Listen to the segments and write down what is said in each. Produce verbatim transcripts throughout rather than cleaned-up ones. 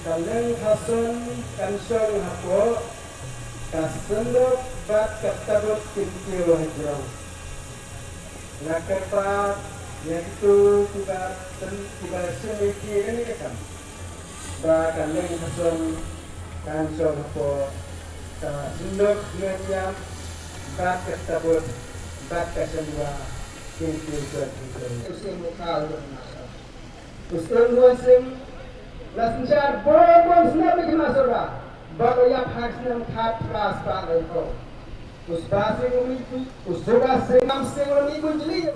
Ka leng ha son kan shong hapoh, ka synduk bad ka tabut kin kiew ha jrong. Nga kyrpad ïa kito kiba ten, kiba shim ïa kane ka kam ba ka leng ha son kan shong hapoh, ka synduk ngan ïam bad ka tabut bad ka shandua kin kiew ha jrong. U Syiem Luan Sing la synshar bun bun snem na Hima Sohra bad u ïap ha ka snem khatphra spah laiphew. U Suba Sing u mih, u Suba Sing Nam Sing u mih bun jylliew.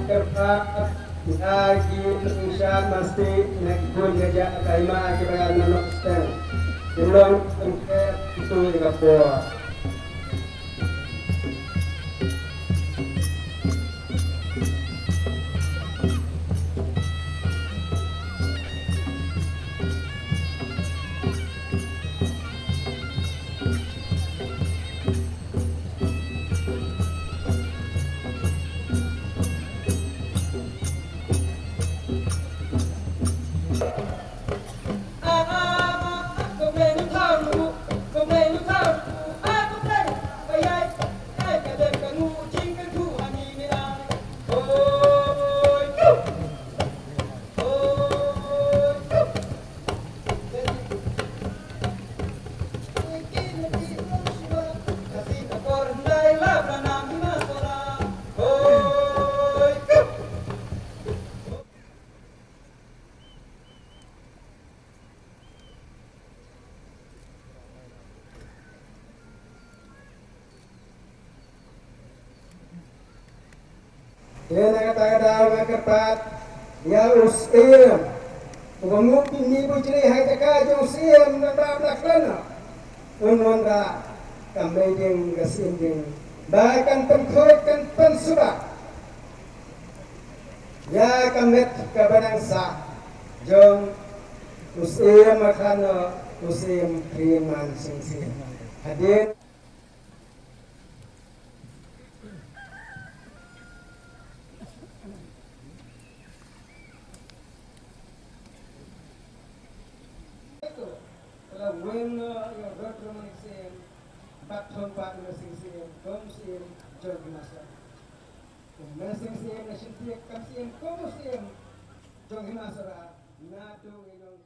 Kyrpad ïa ki nongshad masi na ki khun kajah ka hima kiba ngan nang steng. Ki long pynker kito ïa ka por. Te na kata ka daw nga kyrpad ïa u Syiem uba ngi mih bujri ha ka jaka jong u Syiem na ba bla khlana. Un wanrah ka mei ding ka syiem ding ba kan pynkhuid kan pynsuba ïa ka met kaba nang sah jong u Syiem Markhana, u Syiem Khriman Sing Syiem. Hadien Ka la weng noh ïa u Dr. Manik Syiem bad thong pat u Sing Syiem kum u Syiem jong Hima Sohra. U Sing Syiem la shim ïa ka kam Syiem kum u Syiem jong Hima Sohra naduh ïa u